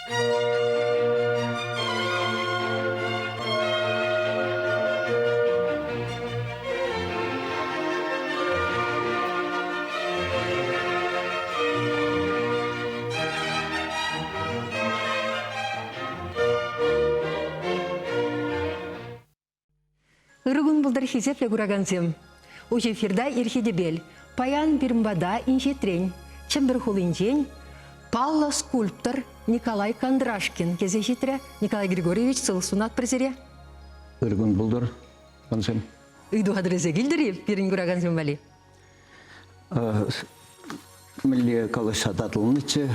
Ырӑ кун пултӑр, хисеплӗ куракансем! Уҫӑ эфирта Ирхи тӗпел. Паян пирӗн пата инҫетрен, Чӗмпӗр хулинчен, паллӑ скульптор Николай Кондрашкин килсе ҫитрӗ. Николай Григорьевич, сывлӑх сунатпӑр сире. Ырӑ кун пултӑр, тӑвансем. Ыйту хатӗрлесе килтӗр-и пирӗн куракансем валли? Мӗнле калаҫса татӑлнӑччӗ,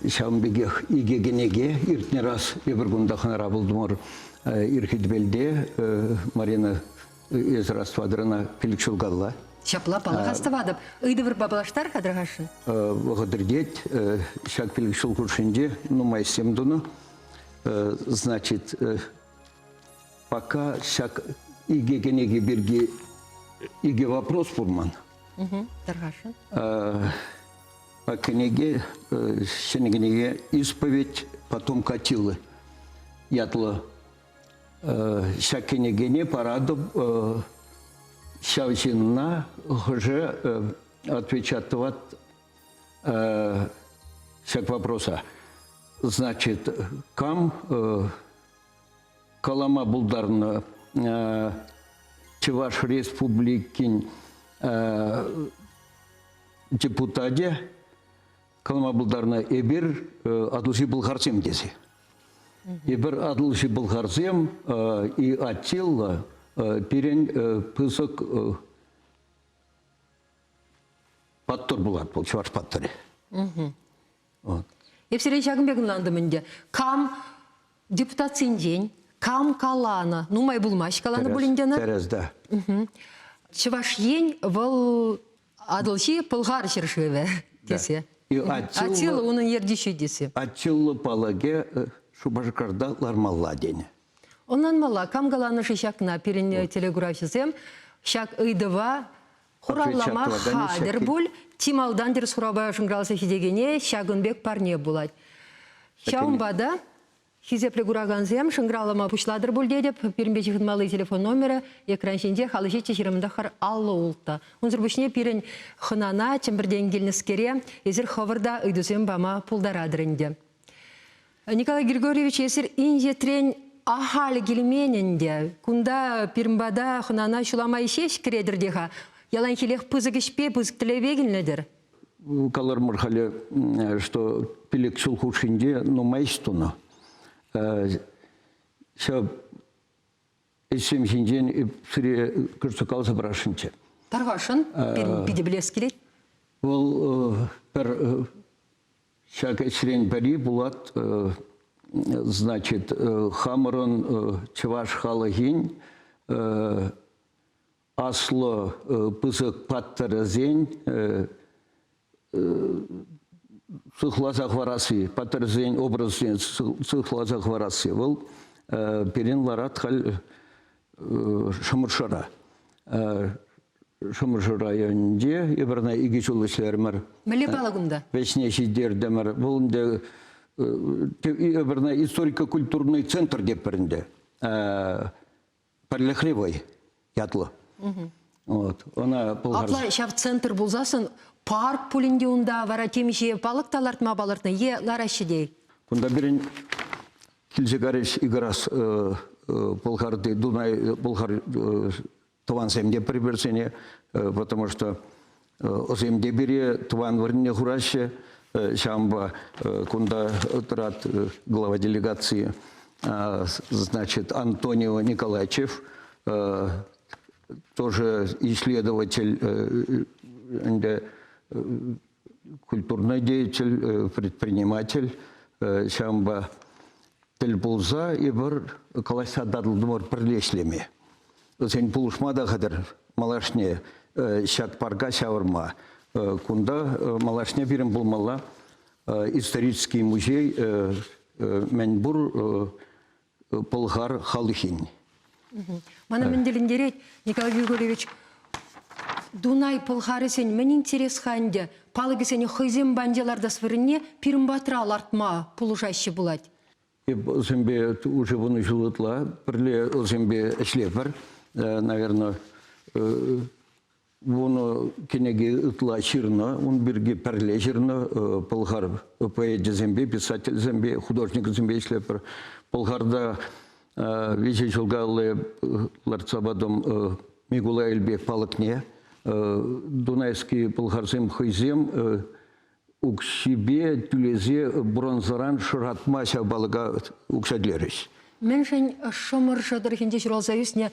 ҫавӑн пекех икӗ кӗнеке иртнӗ раз эпир кунта хӑнара пултӑмӑр. Ирхи тӗпелте Марина эсӗ астӑватӑр пилӗк ҫул калла. Ҫапла, паллах астӑватӑп. Ыйтӑвӑрпа паллаштар-ха тархасшӑн. Вӑхӑт иртет. Ҫак пилӗк ҫул хушшинче нумай ӗҫсем тунӑ. Значит, Пока ҫак икӗ кӗнеке пирки икӗ вопрос пур ман. Тархасшӑн. По кӗнеке, ҫӗнӗ кӗнеке «Исповедь потомка Аттилы» ятлӑ. Ҫак кӗнекене паратӑп ҫав ҫынна, хӑшӗ отвечать тӑвать ҫак вопроса. Значит, кам калама пултарнӑ Чӑваш Республикин депутачӗ калама пултарнӑ эпир Атӑлҫи пӑлхарсем тесе. Эпир Атӑлҫи пӑлхарсем и Аттила пирӗн пысӑк паттӑр пулать вӑл, чӑваш паттӑрӗ. Эп сире ҫакӑн пек ӑнлантӑм ӗнтӗ. Кам депутатсенчен, кам каланӑ, нумай пулмасть каланӑ пулин те ӑна. Тӗрӗс, да. Чӑваш Ен вӑл Атӑлҫи Пӑлхар ҫӗршывӗ тесе. Аттила унӑн ертӳҫи тесе. Аттила палӑкӗ Шупашкарта лармалла тенӗ. Ӑнланмалла, кам каланӑ-ши ҫакна пирӗн телекуравҫӑсем ҫак ыйтӑва Хуравлама хатӗр пуль. Чи малтан тӗрӗс хуравпа шӑнкӑравласа ҫитекене ҫакӑн пек парне пулать. Ҫавӑнпа та хисеплӗ куракансем шӑнкӑравлама пуҫлатӑр пуль тетӗп. Пирӗнпе ҫыхӑнмалли телефон номерӗ экран ҫинче халӑх ҫиччӗ ҫырӑмтӑхӑр 56. Унсӑр пуҫне пирӗн хӑнана Чӗмпӗртен килнӗскере эсир хӑвӑр та ыйтусем пама пултаратӑр ӗнтӗ. Николай Григорьевич, эсир инҫетрен ахаль килмен ӗнтӗ. Кунта пирӗн пата хӑнана ҫула май ҫеҫ кӗретӗр те-ха. Яланхилех пысӑк ӗҫпе, пысӑк тӗллевпе килнӗ-тӗр. Каларӑмӑр халӗ, что пилӗк ҫул хушшинче нумай ӗҫ тунӑ. Ҫав ӗҫсем ҫинчен сире кӗрсе каласа парасшӑнччӗ. Тархасшӑн, пирӗн питӗ пӗлес килет. Вӑл пӗр Ҫак ӗҫрен пӗри пулать, значит, хамӑрӑн чӑваш халӑхӗн аслӑ пысӑк паттӑрӗсен сыхласа хӑварасси, паттӑрсен образне сыхласа хӑварасси. Вӑл пирӗн ларать халь Шӑмӑршӑра. Шӑмӑршӑ районӗнче эпир ӑна икӗ ҫул ӗҫлерӗмӗр. Мӗнле палӑк унта? Вӗҫне ҫитертӗмӗр. Вӑл ӗнтӗ эпир ӑна историко-культурный центр тетпӗр ӗнтӗ. Пӗрлӗхри вӑй ятлӑ. Вот. Ӑна Пӑлхар... Апла ҫав центр пулсассӑн парк пулин те унта вара темиҫе палӑк та лартма палӑртнӑ е лараҫҫӗ те? Кунта пирӗн килсе карӗҫ Игорас Пӑлхарти Дунай Пӑлхар тӑвансем те пӗр-пӗрсене, потому что ӑсем те пире тӑван вырӑнне хураҫҫӗ. Ҫавӑнпа кунта тӑрат глава делегации, значит, Антонио Николаевич, тоже исследователь, ӗнтӗ культурный деятель, предприниматель. Ҫавӑнпа тӗл пулса эпир калаҫса татӑлтӑмӑр пӗрле ӗҫлеме. Вӗсен пулӑшма та хатӗр малашне ҫак парка ҫавӑрма. Кунта малашне пирӗн пулмалла исторический музей мӗнпур пӑлхар халӑхӗн. Мана мӗн тӗлӗнтерет, Николай Григорьевич, Дунай пӑлхарӗсен мӗн интерес-ха ӗнтӗ? Палӑкӗсене хӑйсем патӗнче лартас вырӑнне пирӗн патра лартма пулӑшаҫҫӗ пулать. Эп вӗсемпе уже вунӑ ҫул ытла пӗрле вӗсемпе ӗҫлепӗр. Наверное, вунӑ кӗнеке ытла ҫырнӑ, ун пирки пӗрле ҫырнӑ пӑлхар поэчӗсемпе, писательсемпе, художниксемпе ӗҫлепӗр. Пӑлхарта виҫӗ ҫулкалли лартса патӑм Микулай Эльбек палӑкне. Дунайский пӑлхарсем хӑйсем укҫипе тӳлесе бронзӑран шӑратма ҫав палӑка укҫа тӳлерӗҫ. Мӗншӗн Шӑмӑршӑ тӑрӑхӗнче ҫуралса ӳснӗ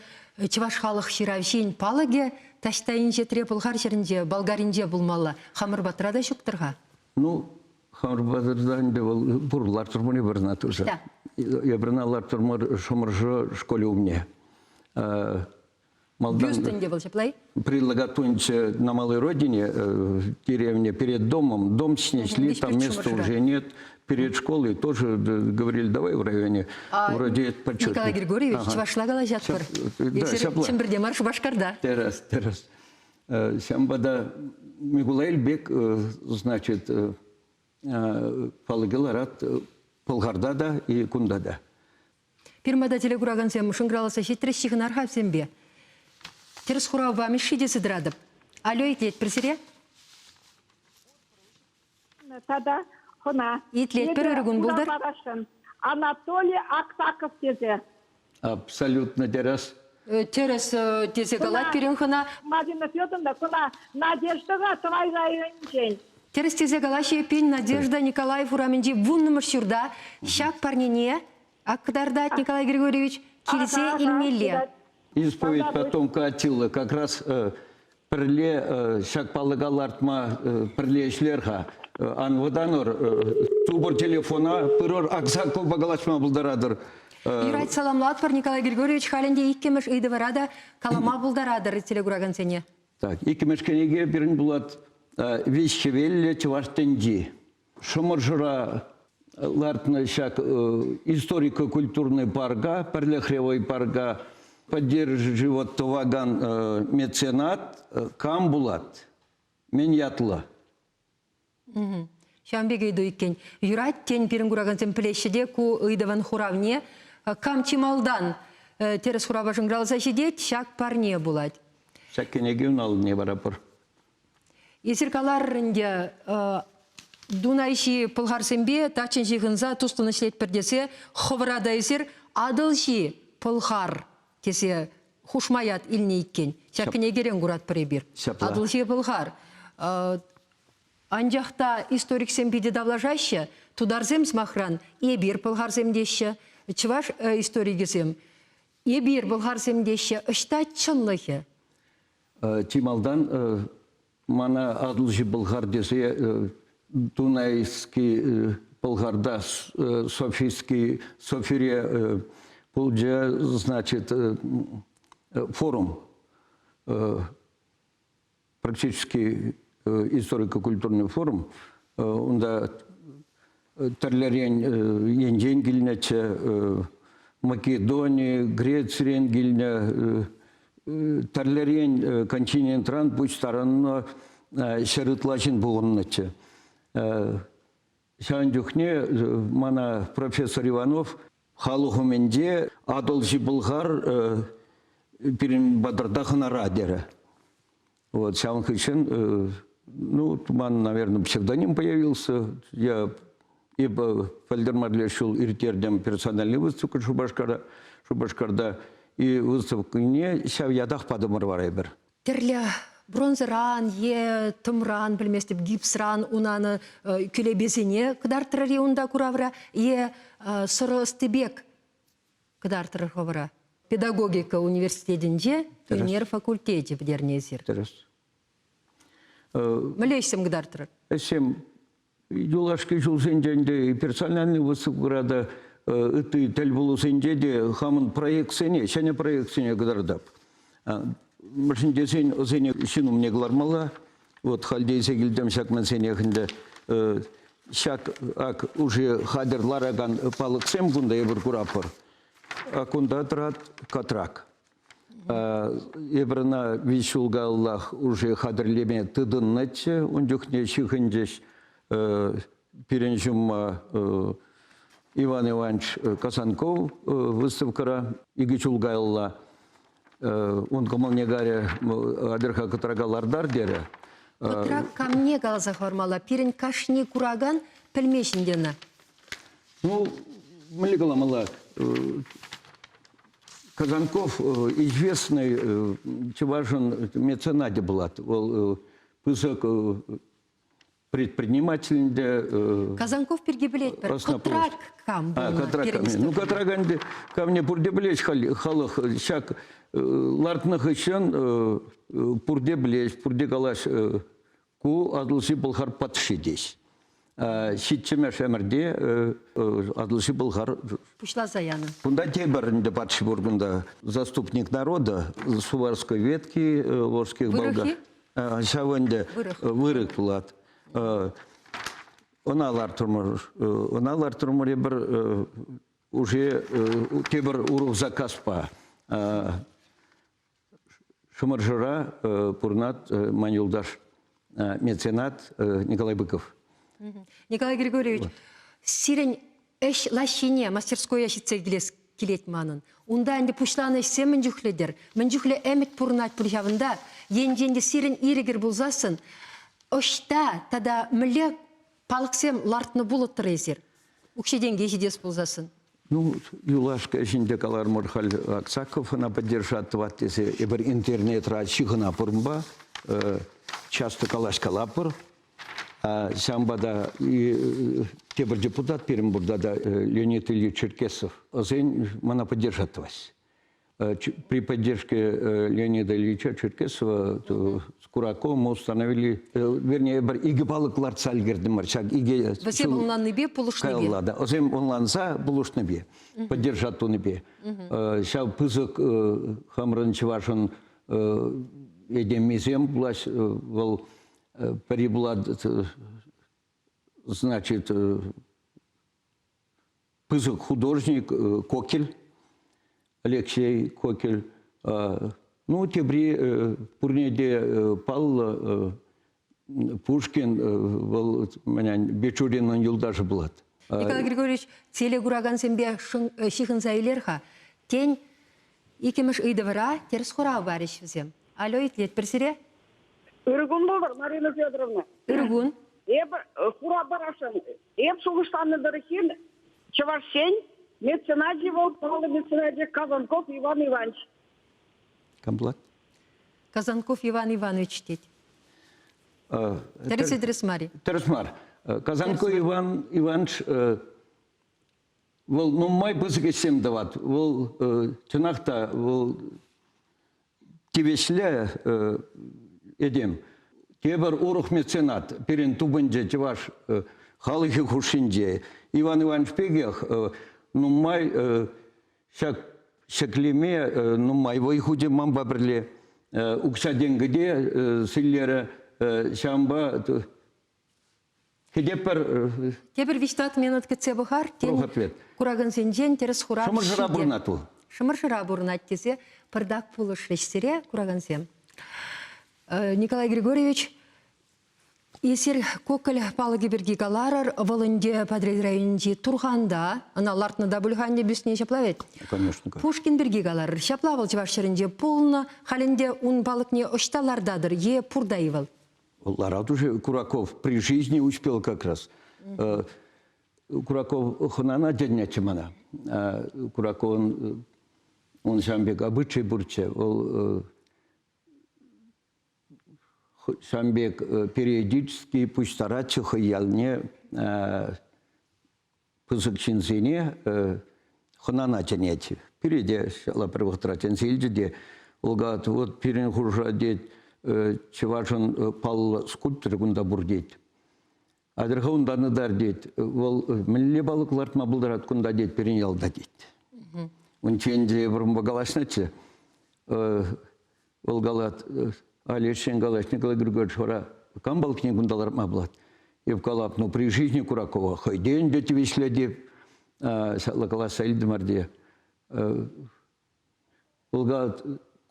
чӑваш халӑх ҫыравҫин палӑкӗ таҫта инҫетре Пӑлхар ҫӗрӗнче, Болгаринче пулмалла? Хамӑр патра та ҫук-тӑр-ха. Ну, хамӑр патӑрта ӗнтӗ вӑл пур лартӑрмӑр эпир турса. Эпир ӑна лартӑрмӑр Шӑмӑршӑ школӗ умне. Малтан Бюст ӗнтӗ вӑл ҫапла-и? Прилагатунче на малой родине, деревне перед домом, дом снесли, там места уже нет. Перед школой тоже говорили, давай в районе, вроде это почетно. Николай Григорьевич, чӑвашла калаҫатпӑр. Эсир Чӗмпӗрте мар, Шупашкарта. Террас, террас. Ҫавӑнпа та Микулай Эльбек, значит, палӑкӗ ларать Пӑлхарта та и кунта та. Пирмата телекуракансем шӑнкӑравласа ҫитрӗҫ ҫыхӑнар-ха вӗсемпе. Тӗрӗс хуравпа Мишши тесе тӑратӑп. Алло, итлетпӗр сире. Тата хӑна. Итлетпӗр, ырӑ кун пултӑр. Анатолий Аксаков тесе. Абсолютно тӗрӗс. Тӗрӗс тесе калать пирӗн хӑна. Марина Федоровна, кӑна Надеждӑра Тӑвай районӗнчен. Тӗрӗс тесе калаҫҫӗ эппин Надежда Николаев урамӗнчи вуннӑмӗш ҫурта ҫак парнене ак кӑтартать Николай Григорьевич килсе илмелле. Исповедь потомка Аттила как раз пӗрле ҫак палӑка лартма пӗрле ӗҫлер-ха. Ан вӑтанӑр, тупӑр телефона, пырӑр Аксаковпа калаҫма пултаратӑр. Юрать, саламлатпӑр, Николай Григорьевич. Халь ӗнтӗ иккӗмӗш ыйтӑвӑра та калама пултаратӑр телекуракансене. Так, иккӗмӗш кӗнеке пирӗн пулать «Виҫ хӗвеллӗ чӑваш тӗнчи». Шӑмӑршӑра лартнӑ ҫак историко-культурный парка, пӗрлӗхре вӑй парка поддерживать тӑвакан меценат кам пулать? Мӗн ятлӑ? Ҫавӑн пек ыйту иккен. Юрать, тен, пирӗн куракансем пӗлеҫҫӗ те ку ыйтӑвӑн хуравне. Кам чи малтан тӗрӗс хурава шӑнкӑравласа ҫитет, ҫак парне пулать. Ҫак кӗнеке ун аллине вара пур. Эсир каларӑр ӗнтӗ, Дунайҫи пӑлхарсемпе таччӑн ҫыхӑнса туслӑн ӗҫлетпӗр тесе хӑвӑра та эсир Атӑлҫи пӑлхар тесе хушма ят илнӗ иккен. Ҫак кӗнекерен куратпӑр эпир. Ҫапла. Атӑлҫи пӑлхар. Анчах та историксем питӗ тавлашаҫҫӗ. Тутарсем, сӑмахран, эпир пӑлхарсем теҫҫӗ. Чӑваш историкӗсем эпир пӑлхарсем теҫҫӗ. Ӑҫта чӑнлӑхӗ? Чи малтан мана Атӑлҫи Пӑлхар тесе Дунайский Пӑлхарта Софийский Софире пулчӗ, значит, форум практически историко-культурный форум. Унта тӗрлӗрен енчен килнӗччӗ, Македони, Грецирен килнӗ, тӗрлӗрен континентран пуҫтарӑннӑ ҫӗр ытла ҫын пухӑннӑччӗ. Ҫавӑн чухне мана профессор Иванов халӑх умӗнче Атӑлҫи Пӑлхар пирӗн патӑрта хӑнара терӗ. Вот ҫавӑн хыҫҫӑн, ну, ман, наверное, псевдоним появился. Я эпӗ пӗлтӗр марле ҫул ирттертӗм персональный выставка Шупашкара, Шупашкарта. И выставкине ҫав ятах патӑмӑр вара эпир. Тӗрлӗ бронзӑран е тӑмран, пӗлместӗп, гипсран унанӑ кӳлепесене кӑтартрӑр-и унта куравра е сӑрӑ ӑсти пек кӑтартрӑр хӑвӑра? Педагогика университетӗнче ӳнер факультечӗ пӗтернӗ эсир. Тӗрӗс. Мӗнле ӗҫсем кӑтартрӑр? Ӗҫсем юлашки ҫулсенче ӗнтӗ персональный выставкӑра та ытти тӗлпулусенче те хамӑн проектсене, ҫӗнӗ проектсене кӑтартап. Мӗншӗн тесен вӗсене ҫын умне кӑлармалла. Вот халь те илсе килтӗм ҫак мӗнсенех ӗнтӗ. Ҫак ак уже хатӗр ларакан палӑксем кунта эпир куратпӑр. А кунта тӑрать катрак. Эпир ӑна виҫ ҫул каяллах уже хатӗрлеме тытӑннӑччӗ. Ун чухне ҫыхӑнчӗҫ пирӗн ҫумма Иван Иванович Косанков выставкӑра икӗ ҫул каялла. Ун кӑмӑлне карӗ атьӑр-ха кӑтрака лартар терӗ. Кӑтрак камне каласа хӑвармалла. Пирӗн кашни куракан пӗлмест ӗнтӗ ӑна. Ну, мӗнле каламалла, Казанков известный чӑвашӑн меценачӗ пулать. Вӑл пысӑк предприниматель те. Казанков пирки пӗлетпӗр. Кӑтрак кам пулнӑ? Кӑтрак кам. Ну, Кӑтрак ӗнтӗ камне пурте пӗлеҫ халӑх. Ҫак лартнӑ хыҫҫӑн пурте пӗлеҫ, пурте калаҫ. Ку Атӑлҫи Пӑлхар патши теҫ. Ҫиччӗмӗш ӗмӗрте Атӑлҫи Пӑлхар пуҫласа янӑ. Кунта тепӗр ӗнтӗ патши пур кунта. Заступник народа Суварской ветки Волжских болгар. Ҫав ӗнтӗ вырӑк пулать. Ӑна лартрӑмӑр. Ӑна лартрӑмӑр эпир уже тепӗр урӑх заказпа. Шӑмӑршӑра пурӑнать ман юлташ меценат Николай Быков. Николай Григорьевич, сирӗн ӗҫ лаҫҫине мастерскоя ҫитсе килес килет манӑн. Унта ӗнтӗ пуҫланӑ ӗҫсем мӗн чухлӗ-тӗр, мӗн чухлӗ ӗмӗт пурӑнать пуль ҫавӑнта. Енчен те сирӗн ирӗкӗр пулсассӑн, ӑҫта тата мӗнле палӑксем лартнӑ пулӑттӑр эсир? Укҫа-тенке ҫитес пулсассӑн. Ну, юлашки ӗҫӗнче каларӑмӑр халь Аксаков ӑна поддержать тӑвать тесе эпир интернетра ҫыхӑна пурӑнпа часто калаҫкалапӑр. Ҫавӑнпа та тепӗр депутат пирӗн пур тата Леонид Ильич Черкесов. Ӑсен мана поддержать тӑвать. При поддержке Леонида Ильича Черкесова с Кураковым мы установили, вернее, бір икӗ палӑк лартса ӗлкӗртӗмӗр. Ҫак икӗ Вӗсем ӑнланнипе пулӑшнипе. Каялла, да. Вӗсем ӑнланса пулӑшнипе, поддержать тунипе. Ҫав пысӑк хамӑрӑн чӑвашӑн этеммисем пулаҫ, вӑл пӗри пулать, значит, пысӑк художник Кокель, Алексей Кокель. Ну, тепри пурне те паллӑ Пушкин вӑл Бичуринӑн юлташӗ пулать. Николай Григорьевич, телекуракансемпе ҫыхӑнса илер-ха. Тен, иккӗмӗш ыйтӑвра тӗрӗс хурав парӗҫ вӗсем. Алло, итлетпӗр сире. Ырӑ кун пултӑр, Марина Федоровна. Ырӑ кун. Эпӗ хура парасшӑн. Эп шухӑшланӑ тӑрӑхин чӑвашсен меценачӗ вӑл паллӑ меценачӗ Казанков Иван Иванович. Кам пулать? Казанков Иван Иванович тет. Тӗрӗс тӗрӗс мар-и? Тӗрӗс мар. Казанков Иван Иванович вӑл нумай пысӑк ӗҫсем тӑвать. Вӑл чӑнах та вӑл тивӗҫлӗ этем. Тепӗр урӑх меценат пирӗн тупӑнчӗ чӑваш халӑхӗ хушшинче. Иван Иванович пекех нумай ҫак ҫӗклеме нумай вӑй хучӗ манпа пӗрле. Укҫа-тенкӗ те силлерӗ. Ҫавӑнпа Кӗтеппӗр. Тепӗр виҫ-тӑват минут кӗтсе пӑхар. Тен, куракансенчен тӗрӗс хурав Шӑмӑршӑра пурӑнать вӑл. Шӑмӑршӑра пурӑнать тесе пӑртак пулӑшрӗҫ сире куракансем. Николай Григорьевич, эсир Коколь палӑкӗ пирки каларӑр. Вӑл ӗнтӗ Патӑрьел районӗнчи Турханта, ӑна лартнӑ та пуль-ха ӗнтӗ бюстне ҫапла вӗт? Конечно. Пушкин пирки каларӑр. Ҫапла вӑл Чӑваш ҫӗрӗнче пулнӑ. Халь ӗнтӗ ун палӑкне ӑҫта лартатӑр е пур-та-и вӑл? Ларать уже Кураков при жизни успел как раз. Кураков хӑнана тӗннӗччӗ мана. Кураковӑн он ҫавӑн пек обычай пурччӗ. Вӑл ҫавӑн пек периодически пуҫтаратчӗ хӑй ялне пысӑк ҫынсене хӑнана чӗнет. Пире те ҫапла пӗр вӑхӑтра чӗнсе илчӗ те Олга, вот пирӗн хушӑра тет чӑвашӑн паллӑ скульпторӗ кунта пур тет. Атьӑр-ха унтан ытар тет. Вӑл мӗнле палӑк лартма пултарать кунта тет пирӗн ялта тет. Унччен те эпир унпа калаҫнӑччӗ. Вӑл калать, Алешин калать, Николай Григорьевич вара кам палӑкне кунта лартма пулать? Эп калап, ну при жизни Куракова хӑй те ӗнтӗ тивӗҫлӗ те ҫапла калаҫса илтӗмӗр те. Вӑл калать,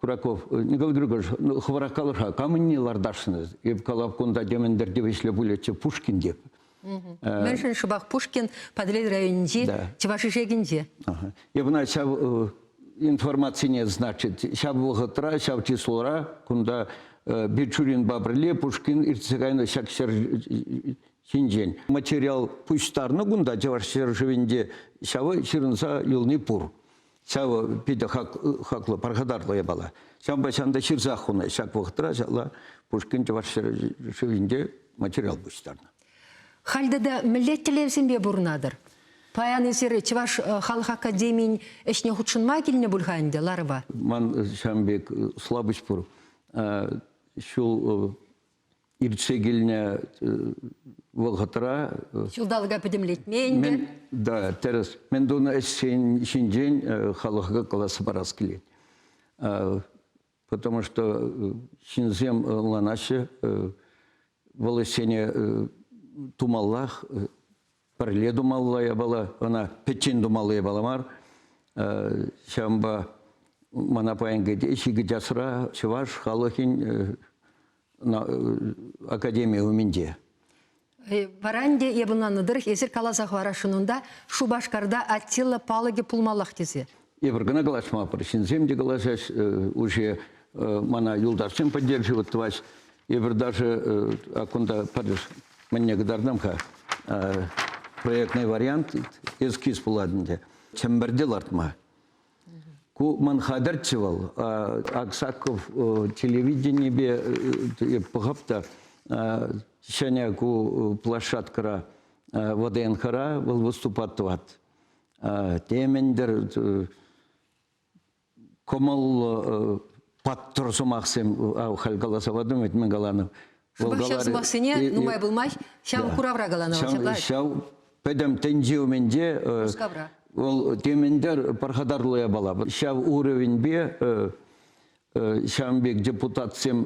Кураков, Николай Григорьевич, ну, хӑвӑрах калӑр-ха, камӑнне лартасшӑн? Эп калав кунта темӗн-тӗр тивӗҫлӗ пулӗччӗ Пушкин теп. Мӗншӗн шӑпах Пушкин Патӑрьел районӗнчи Чӑваш Ишекӗнче? Эп ӑна ҫав информацине, значит, ҫав вӑхӑтра, ҫав числора кунта Бичуринпа пӗрле Пушкин иртсе кайнӑ ҫак ҫӗр ҫинчен. Материал пуҫтарнӑ кунта Чӑваш ҫӗршывӗнче ҫавӑ ҫырӑнса юлни пур. Ҫавӑ питӗ хаклӑ, пархатарлӑ япала. Ҫавӑнпа ҫавӑнта ҫырсах хунӑ. Ҫак вӑхӑтра ҫапла Пушкин Чӑваш ҫӗршывӗнче материал пуҫтарнӑ. Халь тата мӗнле тӗллевсемпе пурӑнатӑр? Паян эсир Чӑваш халӑх академийӗн ӗҫне хутшӑнма килнӗ пуль-ха ӗнтӗ ларӑва? Ман ҫавӑн пек слабость пур. Ҫул иртсе килнӗ вӑхӑтра Ҫулталӑка пӗтӗмлетме ӗнтӗ. Да, тӗрӗс. Мӗн тунӑ ӗҫсен ҫинчен халӑха каласа парас килет. Потому что ҫынсем ӑнланаҫҫӗ, вӑл ӗҫсене тумаллах, пӗрле тумалла япала, ӑна пӗччен тумалла япала мар. Ҫавӑнпа мана паян кӗтеҫ икӗ часра чӑваш халӑхӗн академи умӗнче. Вара ӗнтӗ эп ӑнланнӑ тӑрӑх эсир каласа хӑварасшӑн унта Шупашкарта Аттила палӑкӗ пулмаллах тесе. Эпир кӑна калаҫмапӑр, ҫынсем те калаҫаҫ, уже мана юлташсем поддерживать тӑваҫ. Эпир даже кунта пӗр мӗнне кӑтартам-ха, проектный вариант эскиз пулать ӗнтӗ. Чӗмпӗрте лартма. Ку ман хатӗрччӗ вӑл. Аксаков телевиденипе пӑхӑп та ҫӗнӗ ку площадкӑра ВДНХра вӑл выступать тӑвать. Темӗн-тӗр кӑмӑллӑ паттӑр сӑмахсем халь каласа патӑм вӗт мӗн каланӑ. Шӑпах ҫав сӑмахсене нумай пулмасть ҫав куравра каланӑ вӑл ҫапла. Ҫав пӗтӗм тӗнче умӗнче Мускавра. Вӑл темӗн-тӗр пархатарлӑ япала. Ҫав уровеньпе ҫавӑн пек депутатсем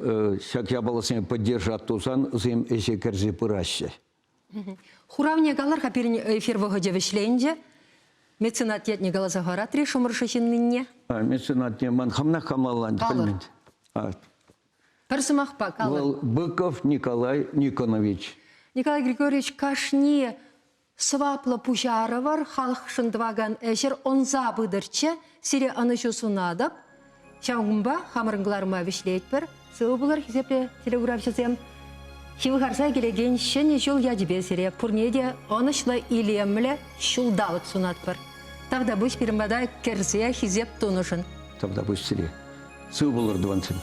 ҫак япаласене поддержать тусан вӗсем ӗҫе кӗрсе пыраҫҫӗ. Хуравне калар-ха, пирӗн эфир вӑхӑчӗ вӗҫленчӗ. Меценат ятне каласа хӑваратри Шӑмӑршӑ ҫыннине? Меценатне ман хамнах камаллан пӗлмен. Пӗр сӑмахпа калӑр. Вӑл Быков Николай Никонович. Николай Григорьевич, кашни сӑваплӑ пуҫарӑвӑр халӑхшӑн тӑвакан ӗҫӗр ӑнса пытӑрччӗ. Сире ӑнӑҫу сунатӑп. Ҫавӑнпа хамӑрӑн кӑларӑма вӗҫлетпӗр. Сывӑ пулӑр, хисеплӗ телекуравҫӑсем. Ҫывхарса килекен Ҫӗнӗ ҫул ячӗпе сире пурне те ӑнӑҫлӑ, илемлӗ ҫулталӑк сунатпӑр. Тавтапуҫ пирӗн пата кӗрсе хисеп тунӑшӑн. Тавтапуҫ сире. Сывӑ пулӑр, тӑвансем.